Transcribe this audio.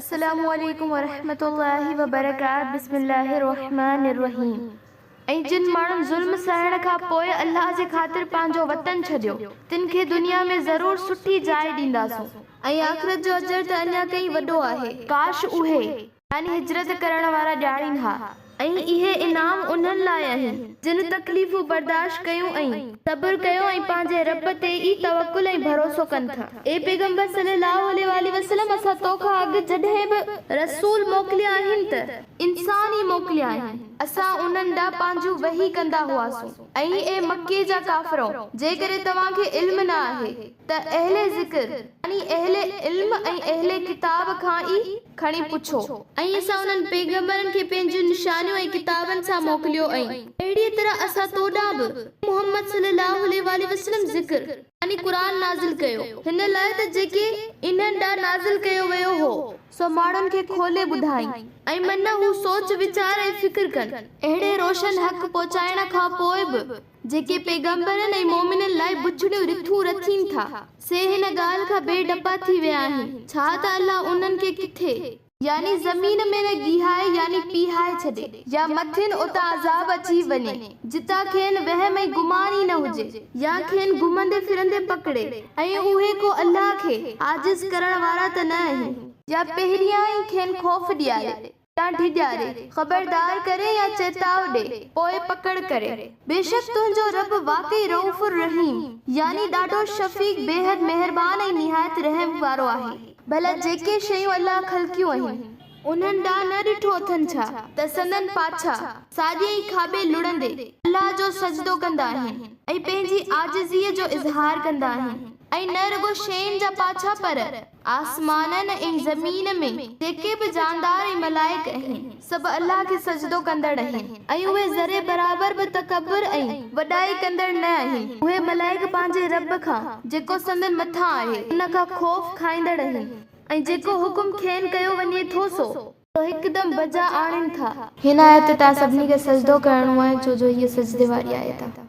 السلام عليڪم ورحمة الله وبرڪاته بسم الله الرحمٰن الرحيم ۽ جن ماڻهن ظلم سهڻ کان پوء الله جي خاطر پنهنجو وطن ڇڏيو تن کي دنيا ۾ ضرور سٺي جاء ڏينداسون. ۽ آخرت جو اجر ته اڃا ڪئين وڏو آهي. ڪاش اهي، يعني هجرت ڪرڻ وارا، ڄاڻين ها. ۽ اهي انعام انهن لاء آهن، جن تڪليفون برداشت ڪيون ۽ صبر ڪيو ۽ پنهنجي رب تي ئي توڪل ۽ ڀروسو ڪن ٿا. اي پيغمبر صلّي اللّٰه عليه واٰله وسلّم! اسان تو کان اڳ جڏهن به رسول موڪليا آهن ته انسان ئي موڪليا آهن، اسان انهن ڏانهن پنهنجون وحي ڪندا هئاسون ۽ اي مڪي جا ڪافرؤ! جيڪڏهن توهان کي علم نه آهي ته اهل ذڪر، يعني اهل علم ۽ اهل ڪتاب کان ئي کڻي پڇو. ۽ اسان انهن پيغمبرن کي پنهنجون نشانيون ۽ ڪتابن سان موڪليو ۽، اهڙيء طرح اسان تو ڏانهن به، اي محمد صلّي اللّٰه عليه واٰله وسلّم ذڪر، يعني قرآن، نازل ڪيو، هن لاء ته جيڪي انهن ڏانهن نازل ڪيو ويو هو، سو ماڻهن کي کولي ٻڌائين، ۽ من هو سوچ ويچار ۽ فڪر ڪن. اهڙي روشن حق پهچائڻ کان پوء به، جيڪي پيغمبرن ۽ مؤمنن لاء بڇڙيون رٿون رٿين ٿا، سي هن ڳالهه کان بي ڊپا ٿي ويا آهن، ڇا ته الله انهن کي ڪٿي، يعني زمين ۾، نه گيهائي يعني پيهائي ڇڏي، يا مٿين اتان عذاب اچي وڃي، جتان کين وهم ۽ گمان ئي نه هجي، يا کين گهمندي ڦرندي پڪڙي، ۽ اهي ڪو الله کي عاجز ڪرڻ وارا ته نه آهن. يا پهريان ئي کين خوف ڏياري. يا ڊيڄاري، خبردار ڪري يا چيتاء ڏي، پوء پڪڙ ڪري. بيشڪ تنهنجو رب واقعي رئوف الرحيم، يعني ڏاڍو شفيق، بيحد مهربان ۽ نهايت رحم وارو آهي. ڀلا جيڪي شيون الله خلقيون آهن، انهن ڏانهن نه ڏٺو اٿن ڇا، ته سندن پاڇا، ساڄي ۽ کاٻي لڙندي، الله جو سجدو ڪندا آهن ۽ پنهنجي عاجزيء جو اظهار ڪندا آهن ۽ نه رڳو شين جا پاڇا پر، آسمانن ۽ زمين ۾ جيڪي به جاندار ۽ ملائڪ اهن، سڀ الله کي سجدو ڪندڙ اهن ۽ اهي ذري برابر به تڪبر ۽ وڏائي ڪندڙ نه اهن. اهي ملائڪ پنهنجي رب کان، جيڪو سندن مٿان آهي، ان کان خوف کائيندڙ اهن ۽ جيڪو حڪم کين ڪيو وڃي ٿو سو هڪدم بجا آڻين ٿا. هن آيت تي توهان سڀني کي سجدو ڪرڻو آهي ڇو جو هيء سجدي واري آيت آهي.